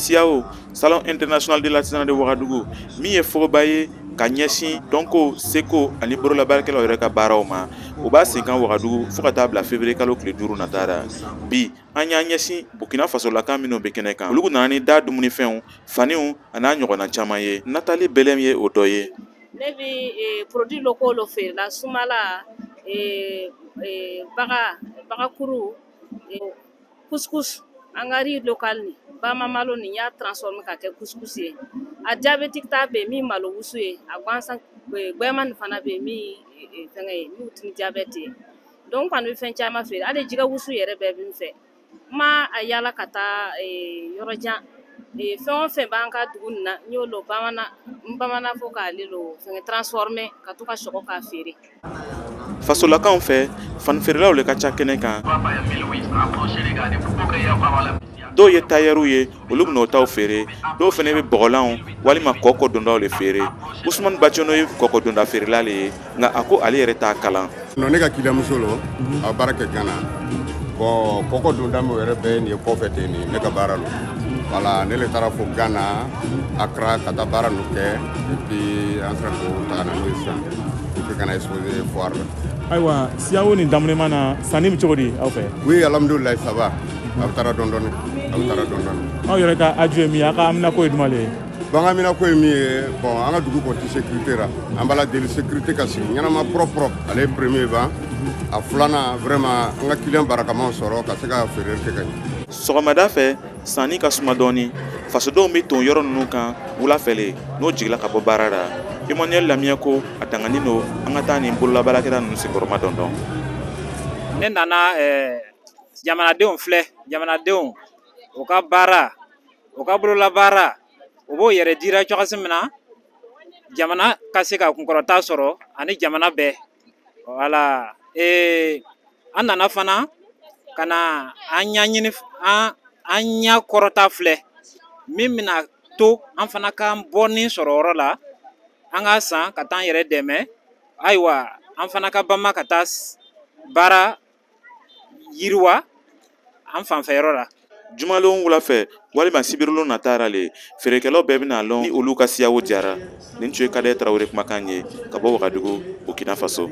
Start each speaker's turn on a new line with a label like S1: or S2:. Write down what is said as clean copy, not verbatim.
S1: SIAO, Salon international de l'artisanat de Ouagadougou, min ye fogoba ye ka ɲɛsin dɔnko, seko ani bololabaarakɛlaw yɛrɛ ka baaraw ma, o b'a sen kan Wagadugu fo ka taa bila février kalo tile 5 nata la. Bi an y'an ɲɛsin Burkina Fasolaka minnu bɛ kɛnɛ kan, olu nana ni da dumunifɛnw, faniw an'a ɲɔgɔnna caman ye. Nathalie Belem ye o dɔ ye.
S2: Ne bɛ produit locaux lo feere la, sumala, baga, bagakuru, couscous, an ka riz local ni bama malo ni y'a transformer ka kɛ couscous ye. A diabétique ta bɛ yen min malo wusu ye, a gansan gbɛman nin fana bɛ yen min fɛngɛ ye min tɛ ni diabète ye. Donc n kɔni bɛ fɛn caman feere, hali jɛgɛ wusu yɛrɛ bɛɛ bɛ n fɛ. N ma a yala ka taa yɔrɔ jan, fɛn o fɛn b'an ka dugu nin na, n y'o lo bamanan, n bamanan fɔ k'ale lo fɛngɛ transformer ka to ka sɔgɔ k'a feere.
S1: Fasolakaw fɛ, fanifeerelaw le ka ca kɛnɛ kan. Dɔw ye tayɛriw ye, olu bɛn'o taw feere. Dɔw fana bɛ bɔgɔlanw walima kɔkɔ dondaw le feere. Usumani Bacono ye kɔkɔ donda feerela le ye, nka a ko ale yɛrɛ t'a kalan.
S3: Ne ka kiliyanmuso lo, a baara kɛ Gana. Bon, kɔkɔ donda min yɛrɛ bɛɛ nin ye kɔfɛ ten, nin ne ka baara lo. Voilà, ne le taara fo Gana, Accra, ka taa baara ninnu kɛ, et puis an sera k'o ta ka na n'o ye sisan pour que ka na exposer foire la.
S1: Ayiwa, SIAO nin daminɛma na, sanni bɛ cogo di aw fɛ?
S3: Oui, alhamdulilayi, ça va. A bɛ taara dɔɔni dɔɔni, a bɛ taara dɔɔni dɔɔni.
S1: Aw yɛrɛ ka aju ye min ye, aw ka haminako ye jumɛn de ye?
S3: Bon, an ka haminako ye min ye, bon, an ka dugu kɔni tɛ sécurité la. An b'a la deli sécurité ka sigi ɲɛnama propre, ale ye premier ban. A filanan, vraiment, an ka client barakamaw sɔrɔ ka se ka feere kɛ ka ɲɛ.
S1: Sɔgɔmada fɛ, sanni ka suma dɔɔni. Fasodenw bɛ ton yɔrɔ ninnu kan wula fɛ le, n'o jigila ka bɔ baara la. Emmanuel Lamia ko a danganen don an ka taa nin bololabaarakɛla ninnu senkɔrɔma dɔn dɔn.
S4: Ne nana jamanadenw filɛ, jamanadenw u ka baara, u ka bololabaara, u b'o yɛrɛ dira cogoya min na jamana ka se ka kunkɔrɔta sɔrɔ ani jamana bɛɛ. Wala an nana fana ka na an ɲɛɲini, an ɲɛ kɔrɔta filɛ min bɛna to an fana k'an bɔni sɔrɔ yɔrɔ la, an ka san ka taa an yɛrɛ dɛmɛ. Ayiwa, an fana ka banba ka taa baara yiriwa an fanfɛ yɔrɔ la.
S1: Jumalon wula fɛ walima sibirilon natara le, feerekɛlaw bɛɛ bɛna lɔn ni olu ka SIAO jara. Nin tun ye Kadɛ Tarawele kumakan ye ka bɔ Wagadugu, Burkina Faso.